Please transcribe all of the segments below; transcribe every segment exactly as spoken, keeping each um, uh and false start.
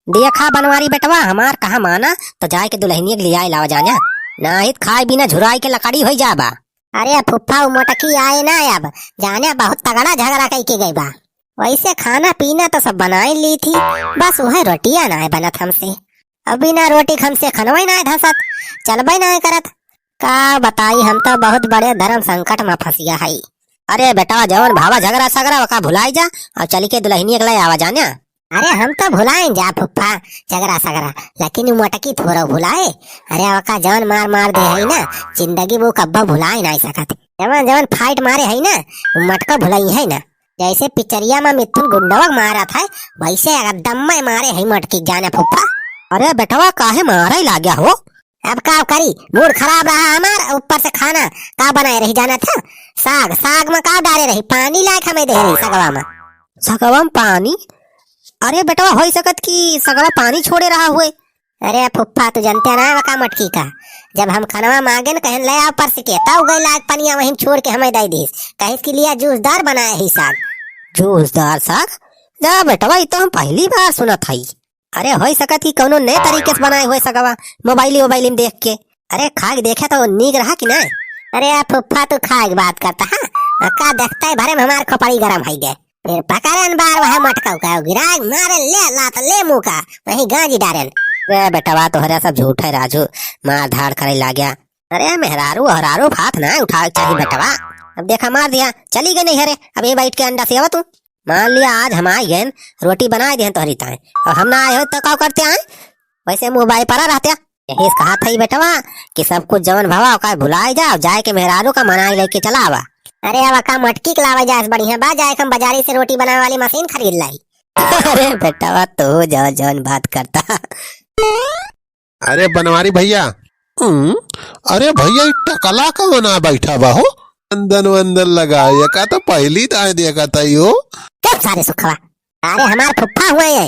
देखा बनवारी बेटवा, हमार कहा माना, तो जाए के दुलहिनिया के लियाए लावा जाना, नाहीं त खाए बिना झुराई के लकड़ी होइ जाबा। अरे फुफ्फा, उ मोटकी आए ना अब, जाने बहुत तगड़ा झगड़ा कई के गई बा। वैसे खाना पीना तो सब बनाई ली थी, बस उहे रोटिया नाहीं बनत हमसे। अब बिना रोटी के हमसे खनवई नाहीं धसत, चलबई नाहीं करत। का बताई, हम तो बहुत बड़े धर्म संकट में फंसिया हई। अरे बेटवा, जवन भावा झगड़ा सगड़ा ओका भुलाई जा, और चली के दुलहिनिया के ले आवा जाना। अरे हम तो भुलाइन जा फुफ्फा झगड़ा सगड़ा, लेकिन उ मोटकी थोड़ा भुलाए। अरे ओका जवन मार मार दे हई ना, जिंदगी में उ कब्बो भुलाए नाहीं सकत। जवन जवन फाइट मारे हई ना, उ मटका भुलाई है ना। जैसे पिक्चरिया में मिथुन गुंडवा के मारत है, वैसे एकदम में मारे हई मोटकी जाने फुफ्फा। अरे बेटवा, काहे मारे लाग्या हो? अब का करी, मूड खराब रहा हमार, ऊपर से खाना का बनाए रही जाना था, साग, साग में का डारे रही, पानी लायक हमें दे रही सगवा में। सगवा में पानी? अरे बेटवा, होइ सकत कि सगवा पानी छोड़े रहा हुए। अरे फुफ्फा, तू जानते ना वका मटकी का, जब हम खनवा मांगे न कहन ले आओ परस के, तब गई लाग पनिया वहीं छोड़ के हमें दे दीस, कहिस कि लिया जूसदार बनाए ही साग। जूसदार साग? जा बेटवा, ई तो हम पहली बार सुनत हई। अरे, होइ सकत कि कौनो नए तरीके से बनाए हुए सगवा, मोबाइल वोबाइल में देख के। अरे, खा के देखे तो नीक रहा कि नहीं? अरे, आ फुफ्फा, तू खाए के बात करता है? आ, का देखते ही भरे में हमार खोपड़ी गरम है गे। फिर पकड़न बार वह मटका का गिरा, मारे ले लात ले मुँह का, वहीं गांजी डारेन। अरे बेटवा, तोहरे सब झूठ है राजू, मार धाड़ करे लाग्या। अरे मेहरारू, ओहरारू हाथ ना उठावे के चाही बेटवा। अब देखा, मार दिया, चली गई नहीं हरे, अब ये बैठ के अंडा से आवा तू। मान लिया, आज हम आए गए, रोटी बनाए दिहन तोहरी ताए, और हम ना आए हो तो का करते आए? वैसे मुँह बाए परा रहते। यही से कहा था ई बेटवा कि सब कुछ जवन भवा ओका भुलाए जा, जाए के मेहरारू का मनाई लेके चला आवा। अरे अब का मटकी के लावे जाए से बढ़िया बा, जाए के हम बाजारी से रोटी बनावे वाली मशीन खरीद लाई। अरे बेटवा, तू जवन जवन बात करता। अरे बनवारी भैया। हम्म, अरे भैया, ई टकला कवन आ बैठा बा हो? अंदन वंदन लगाए का तो पहली दाए देखा था यो। चुप सारे सुखवा। अरे हमार फुफ्फा हुए ये।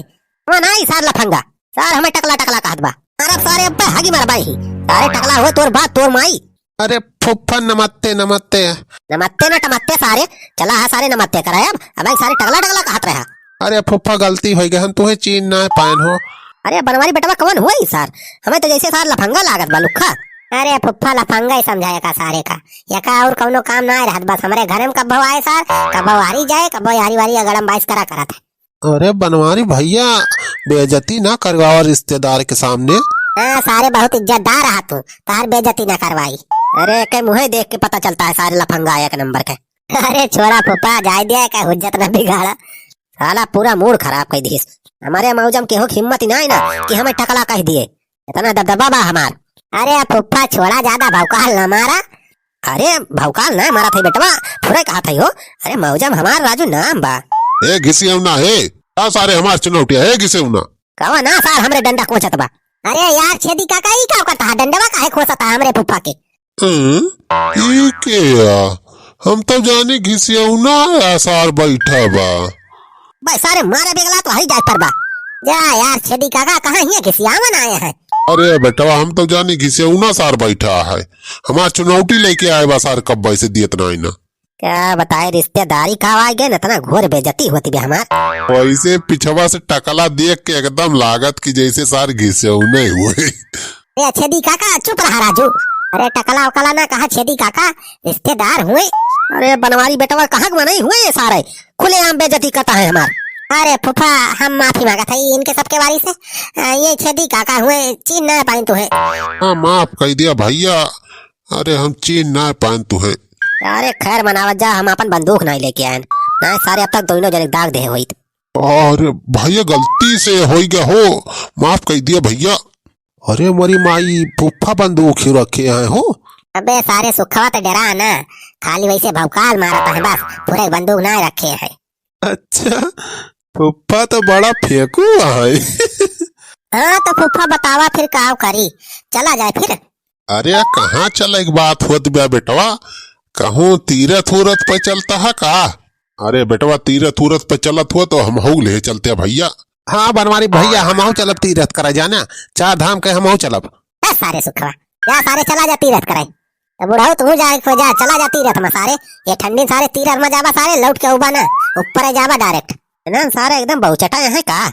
वो ना ही सार लफंगा। सार हमें टकला टकला कहत बा। अरे सारे अब पे हगी मार बाई ही। अरे टकला हुए तोर बाप तोर माई। अरे फुफ्फा नमस्ते नमस्ते। नमस्ते ना टमस्ते सारे। चला हा सारे नमस्ते कराए अब। अब सारे टकला टकला कहत रहा। अरे फुफ्फा गलती होइ गए, हम तुहे चीन ना पाएन हो। अरे बनवारी बेटवा कवन हुए ई सार? हमें तो जैसे सार लफंगा लागत बा लुखा। अरे फुफ्फा लफंगा ही समझाए का सारे का। यका और कौनो काम ना रहत, बस हमरे घर में कब्बो आए सार, कब्बो हारी जाए, कब्बो यारी वारी अगड़म बाइस करा करत है। अरे बनवारी भैया, बेइज्जती ना करवावा रिश्तेदार के सामने। हाँ सारे बहुत इज्जतदार रहा तू, तार बेइज्जती ना करवाई। अरे के मुँहे देख के पता चलता है सारे लफंगा एक नंबर के। अरे छोरा फूफा, जाए दिया, का हुज्जत ना बिगाड़ा। साला पूरा मूड खराब कर दिस। हमारे मौजम केहू के हिम्मत ही ना है ना कि हमें टकला कह दिए। इतना दबदबा बा हमार। अरे फूफा छोड़ा, ज्यादा भौकाल ना मारा। अरे भौकाल ना मारा था बेटवा, थोड़े कहा था हो। अरे मौजम हमार राजू नाम बा। ए घिसियौना, ए, का सारे हमार चुनौटिया, ए घिसियौना। कवा ना सार हमरे डंडा कोचत बा। अरे यार छेदी काका, ई का करता है? डंडवा काहे खोसता है हमरे फूफा के? हम्म, ई के या? हम तो जानी घिसियौना या सार बैठा बा। बे सारे मारे बेगला तो हरी जाए पर बा। जा यार छेदी काका, कहाँ हियाँ घिसियावन आए हैं? अरे बेटवा, हम तो जानी घिसियौना सार बैठा है। हमार चुनौटी लेके आए बा सार, कब्बे से दियत नाई ना। का बताए रिश्तेदारी का आ गए न, इतना घोर बेइज्जती होती बे हमार। वैसे पिछवा से टकला देख के एकदम लागत कि जैसे सार घिसेउने हुए। ए छेदी काका चुप रहा राजू। अरे टकला उकला ना कहा छेदी काका, रिश्तेदार हुए। अरे बनवारी बेटवा कहाँ के मनई हुए ये सारे, खुलेआम बेइज्जती करता है हमार। अरे फूफा हम माफी मांगत है इनके सबके बारी से। अ, ये छेदी काका हुए, चीन ना पाइन तुहे। हाँ माफ कह दिया भैया, अरे हम चीन ना पाइन तुहे। अरे खैर मनावत जा, हम अपन बंदूक नाई लेके आएन, नाई सारे अब तक दोनों जने दाग देहे होइत। अरे भैया गलती से होई गया हो, माफ कर दिया भैया। अरे मोरी माई, फूफा बंदूक ही रखे हैं हो। अबे सारे सुखवा तो डरा ना, खाली वैसे भौकाल मारत है बस, पूरे बंदूक ना रखे हैं। अच्छा, फूफा तो बड़ा फेंकू है। हाँ तो फूफा बतावा फिर का करी, चला जाए फिर। अरे कहाँ चले के बात होत बा बेटवा, कहूँ तीरथ उरथ पे चलता है का? अरे बेटवा तीरथ उरथ पे चलत हो तो हमहू ले चलते भैया। हाँ बनवारी भैया, हमहू चलब तीरथ करे जाना, चार धाम के हमहू चलब। ए सारे सुखवा, जा सारे चला जा तीरथ करे। तो बुढ़ऊ तू जाए खो जा, चला जा तीरथ में सारे। ये ठंडी सारे तीरथ में जाबा सारे, लौट के उबा ना, ऊपर जाबा डायरेक्ट। ना सारे एकदम बहुचटा है का?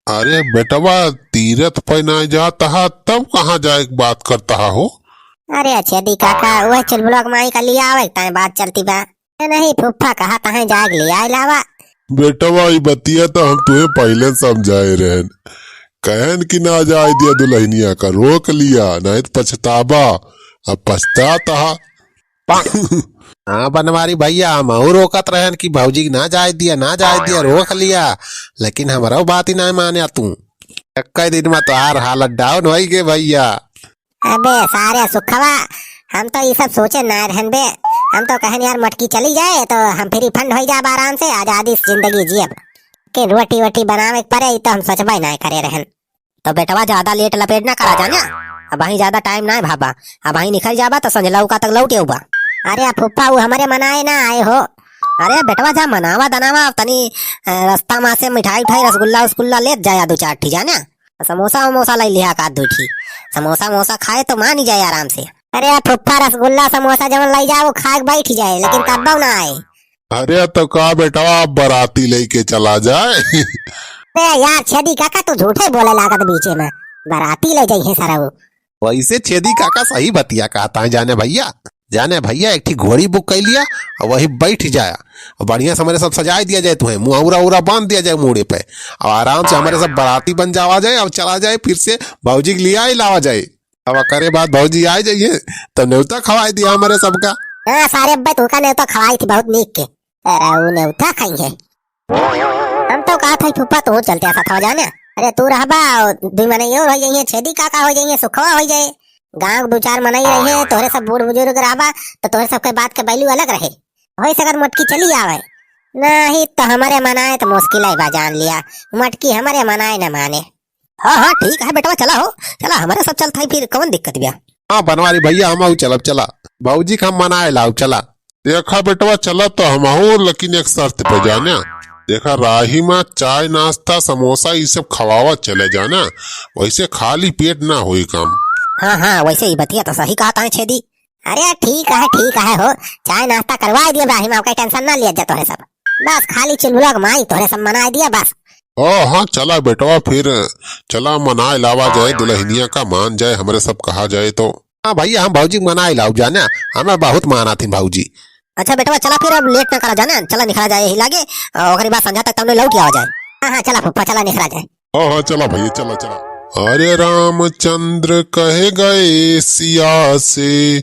अरे बेटवा, तीरथ पे ना जात हा, तब कहाँ जाए के बात करता हा हो? अरे छेदी काका, वह चुलबुलवा के माई का लिया आवे, ताई बात चलती बा। ए नहीं, फूफा कहा तहें जाग लिया अलावा। बेटवा, ई बतिया तो हम तुहे पहिले समझाए रहन, कहन कि ना जाए दिया दुल्हनिया का, रोक लिया, नहीं तो पछताबा। अब पछतात हा। हाँ बनवारी भैया, हम और रोकत रहन कि भौजी के ना जाए दिया, ना जाए दिया, रोक लिया, लेकिन हमरो बात ही ना माने तू। एक दिन में तोहार हालत down होई गे भैया। अबे सारे सुखवा, हम तो ई सब सोचे ना रहन बे। हम तो कहन यार मटकी चली जाए तो हम free fund होई जाब आराम से, आजादी से जिंदगी जियब। कि रोटी वोटी बनावे के परे, ई तो हम सोचबे ना करे रहन। तो बेटवा ज्यादा लेट लपेट ना करा जाना, अबहीं ज्यादा time ना है भाबा, अबहीं निकल जाबा तो संझलौका तक लौट अउबा। अरे फूफा, वो हमरे मनाए ना आए हो। अरे बेटवा जा मनावा दनावा, तनी अ, रास्ता मा से मिठाई उठाई रसगुल्ला उसगुल्ला लेत जाया दो चार ठी जाना। समोसा वमोसा लाई लिहा का दो ठी। समोसा वमोसा खाए तो मानी जाए आराम से। अरे फुफ्फा, रसगुल्ला समोसा जवन लाई जाए वो खाए के बैठ जाए, लेकिन तब्बो ना आए। अरे तो का बेटवा, आप बाराती लेके चला जाए। अरे यार छेदी काका, तू झूठे बोले लागत बीचे में। बाराती ले जाइए सारा वो। वैसे छेदी काका सही बतिया कहता है जाने भैया। जाने भैया, एक ठी घोड़ी book कर लिया और वही बैठ जाया और बढ़िया से हमरे सब सजाए दिया जाए, तुम्हें मुहावरा उरा बांध दिया जाए मूड़े पे और आराम से हमरे सब बाराती बन जावा जाए और चला जाए फिर से भौजी के लिया ही लावा जाए। अब करे बात भौजी आए जाइए तो न्योता खवाए दिया हमरे सबका। हाँ सारे अब्बे तुमका न्योता खवाई थी बहुत नीक के। अरे वो न्योता खाई है। हम तो कहा था फूफा तू चलते साथ हो जाने। अरे तू रहबा, दुई मनई और हो जाइए, छेदी काका हो जाइए, सुखवा हो जाए। गांव के दो चार मनई रहे, तोहरे सब बूढ़ बुजुर्ग रहबा, तो तोहरे सबके बात के value अलग रहे। हो सकत मोटकी चली आवे, नहीं तो हमरे मनाए तो मुश्किल है बा, जान लिया। मोटकी हमरे मनाए न माने। हाँ, हाँ, ठीक है बेटवा, चला हो, चला, हमरे सब चलत है, फिर कौन दिक्कत बा? हाँ, बनवारी भैया, हम आऊ चलब, चला। भौजी का हम मनाए लाऊ, चला। देखा बेटवा, चला तो हम आऊ, लेकिन एक शर्त पे जाना। देखा, राही मा चाय, नाश्ता, समोसा, ई सब खवावा चले जाना, वैसे खाली पेट ना होई काम। हाँ, हाँ, वैसे ई बतिया तो सही कहत है छेदी। अरे ठीक है, ठीक है हो, चाय नाश्ता करवाए दिया राही मा, ओकर tension ना लिया जा तोहरे सब। बस खाली चुलबुला के माई तोहरे सब मनाए दिया बस। हाँ, हाँ, चला बेटवा, फिर चला मनाए लावा जाए, दुल्हनिया का मान जाए, हमरे सब कहा जाए तो। हाँ भैया, हम भौजी के मनाए लाऊ जाना, हमें बहुत माना थी भौजी। अच्छा बेटवा, चला फिर अब late ना करा जाना, चला निकला जाए यही लागे, और ओकरी बाद संझा तक तमने लौट आवा जाए। हाँ, हाँ, चला फूफा, चला निकला जाए। हाँ, हाँ, चला भैया, चला, चला। अरे रामचंद्र कहे गए सिया से,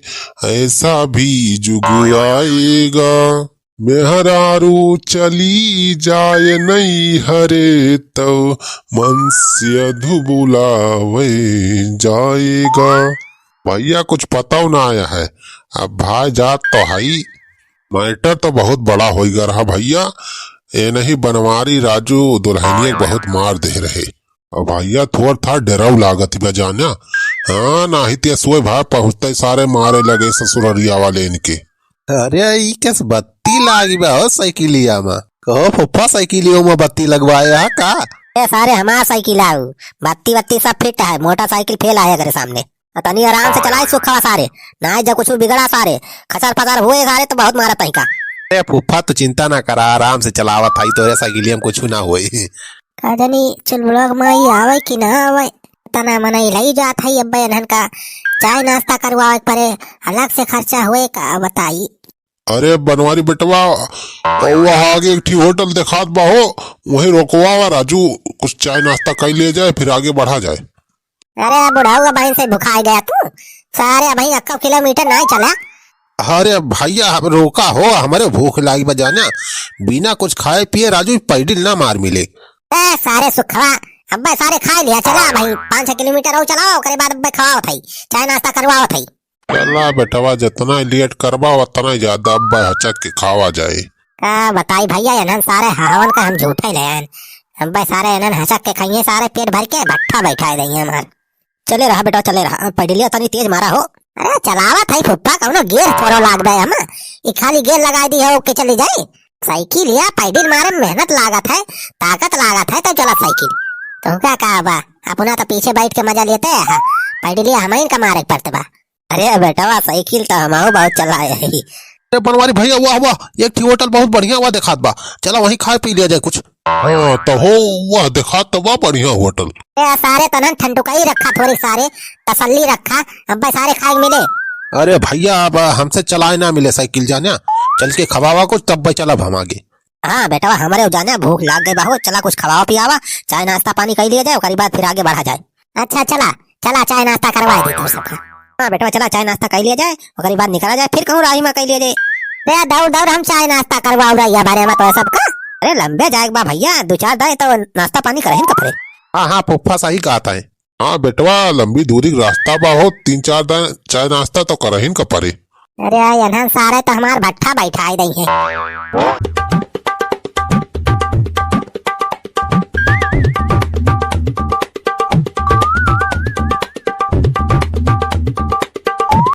ऐसा भी जुग आएगा। मेहरारू चली जाए नैहरे, तब मनसेधू बुलावे जाएगा। भैया, कुछ पता ना आया है, अब भाई जात तो हई। Matter तो बहुत बड़ा होई गा रहा भैया, ए नहीं बनवारी राजू दुल्हनिया के बहुत मार दे रहे। अब भैया थोर था डराऊ लागत बा जाना। हाँ, नाही ते सोए भाई पहुँचते सारे मारे लगे ससुररिया वाले इनके। अरे, ई कस बत्ती लागी बा हो साइकिलिया मा? कहो फूफा, साइकिलियो मा बत्ती लगवाए हा का? ए सारे, हमार साइकिल आऊ, बत्ती बत्ती सब fit है, मोटरसाइकिल fail है एकरे सामने। आ तनी आराम से चलाई सुखवा सारे, ना जब कुछ बिगड़ा सारे, खसर फसर हुए सारे तो बहुत मारा तहिका। ए फूफा, तू चिंता ना करा, आराम से चलावत हई, तोरे साइकिलिया मा कुछ ना होई। का जानी चुलबुलवा के माई आवे कि ना आवे, तना मनई लई जात हई, अब्बे इन्हन का चाय नाश्ता करवावे के परे, अलग से खर्चा हुए का बताई। अरे बनवारी बेटवा, वहाँ आगे एक ठी होटल देखात बा हो, वहीं रोकवावा राजू, कुछ चाय नाश्ता कर लिया जाए, फिर आगे बढ़ा जाए। अरे बुढ़ऊ का बहन से भुखाई गया तू, सारे अबहीं अक्का किलोमीटर नाई चला। अरे भैया, हम रोका हो, हमरे भूख लागी बा जाना, बिना कुछ खाए पिए राजू पैडिल ना मार मिले। ए सारे सुखवा, अब्बे सारे खाए लिया, चला भाई, पाँच छह किलोमीटर और चलाओ, ओकरे बाद अब्बे खवाओ थाई, चाय नाश्ता करवाओ थाई। चला बेटवा, जितना लेट करबा उतना ही ज्यादा, अब्बे हचक के खावा जाए। का बताई भैया, इन्हन सारे हवन का हम झूठे ले आयन। अब्बे सारे इन्हन हचक के खाइए, सारे पेट भर के भट्ठा बैठा दइए हमार। चले रहा बेटा, चले रहा, पैडिलिया तनी तेज मारा हो। अरे चलावत है फुफ्फा, कौनो gear थोड़ो लाग बे हम, ई खाली gear लगाई दी है, ओके चली जाए। साइकिल या पैडिल मारे में मेहनत लागत है, ताकत लागत है, तो चलत साइकिल। तुमका का बा, अपना तो पीछे बैठ के मजा लेते हैं, पैडिलिया हमाइन का मारे के पड़त बा। अरे बेटवा, साइकिल तो हमाऊ बहुत चलाए है। अरे बनवारी भैया, वाह वाह, एक ठी होटल बहुत बढ़िया हुआ देखात बा, चला वहीं खाए पी लिया जाए कुछ। हाँ, तो हो, वह देखा तो बा बढ़िया होटल। ए, सारे तनहन ठंडुकाई रखा थोड़ी, सारे तसल्ली रखा, अब्बे सारे खाए के मिले। अरे भैया, अब हमसे चलाए ना मिले साइकिल जाना, चल के खवावा कुछ, तब भाई चलब हम आगे। हाँ बेटवा, हमरे जाना भूख लाग गई बा हो, चला कुछ खवावा पियावा, चाय नाश्ता पानी कर लिया जाए, ओकरी बाद फिर आगे बढ़ा जाए। अच्छा चला, चला चाय नाश्ता करवा दे तू सबका। हाँ बेटवा, चला चाय नाश्ता कर लिया जाए, ओकरी बाद निकला जाए, फिर कहूँ राही में कर लिया जाए। रे दौड़ दौड़ हम चाय नाश्ता करवाऊ रही है बारे में तो सबका। अरे लंबे जाए के बा भैया, दो चार दाएं तो नाश्ता पानी करहिन का परे। हाँ, हाँ, फूफा सही कहत है। हाँ बेटवा, लंबी दूरी के रास्ता बा हो, तीन चार दाएं चाय नाश्ता तो करहिन का परे। अरे एनहन सारे तो हमार भट्ठा बैठाई दई है।